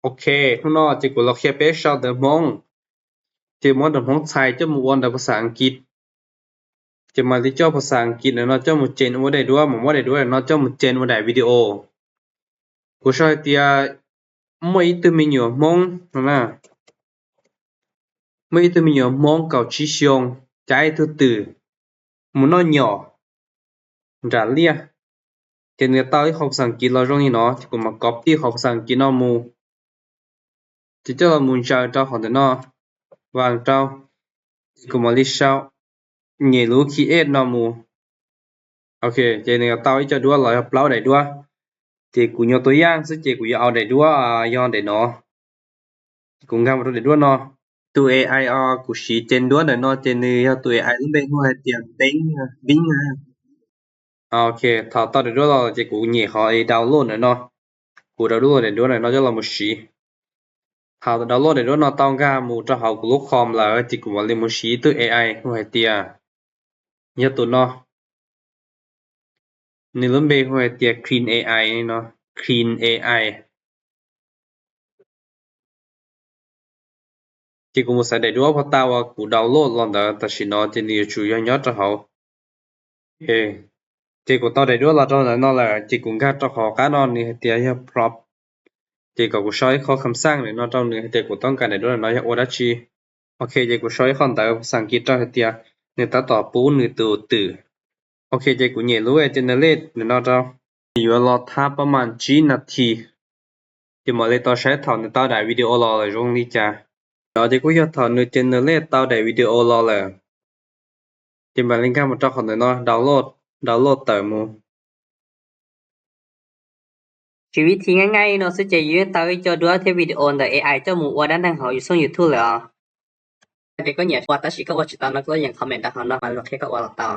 Ok, hnub no ces kuv los qhia peb sau ntawv Hmoob, ces muab ntawv Hmoob txhais coj mus ua ntawv phas xas Askiv, ces mam li coj phas xas Askiv ntawm no coj mus cen ua daim duab, mam muab daim duab ntawm no coj mus cen ua daim video. Kuv sau hais tias muaj ib tug me nyuam Hmoob no na, muaj ib tug me nyuam Hmoob kaum tsib xyoo, cav ib tug twm mus noj nyom nram liaj, ces nws tau ib qho phas xas Askiv los zoo li no, ces kuv mam copy qhov phas xas Askiv no mus, ces coj los mus ntsaws rau qhov ntawm no, vas rau, ces kuv mam li sau, nyem lub create no mus. Ok, ces nws tau ib co duab los yog plaub daim duab. Ces kuv nyuam tua yaj xwb ces kuv yuav au daim duab yog daim no. Ces kuv nkag mus rau daim duab no. Tus A I uas kuv siv cen duab ntawm no ces nws yog tus A I lub npe hu hais tias Teeb, Teeb. Ok, thaum tau daim duab los ces kuv nyem qhov download ntawm no. Kuv download daim duab ntawm no coj los mus siv. Thaum download daim duab no tau nkag mus rau hauv kuv lub com lawm ces kuv mam li mus siv ib tug A I hu hais tias yog tus no. Nws lub npe hu hais tias Clean A I no, Clean A I. Ces kuv mus xaiv daim duab pos tas uas kuv download los ntawd tam sim no ces nws yuav tsum yog nyob rau hauv. Ces kuv tau daim duab los rau ntawm no lawm ces kuv nkag rau qhov qab no nws hais tias yog prompt. Ces kom kuv sau ib qho kham xaj ntawm no rau nws hais tias kuv toob kas daim duab ntawm no yog ua dab tsi. Ok, ces kuv sau ib qho ntawv phas xas Askiv rau hais tias nws tab tom pub nws tus twm. Ok, ces kuv nyem lub generate ntawm no rau. Nws yuav los thab pab mas tsib nas this, ces mam li tau saib thaum nws tau daim video los lawm zoo li cas. No ces kuj yog thaum nws generate tau daim video los lawm, ces mam li nkag mus rau qhov ntawm no download, download tawm mus. Tsis vib thi nqaij nqaij no xwb ces yus yeej tau ib co duab thiab video ntawm A I coj mus ua dab neeg hauv yus xoo YouTube lawm os. Ces koj nyiam ua tab sis koj ua tsis tau no koj yeem comment rau hauv no mas luag qhia koj ua los tau.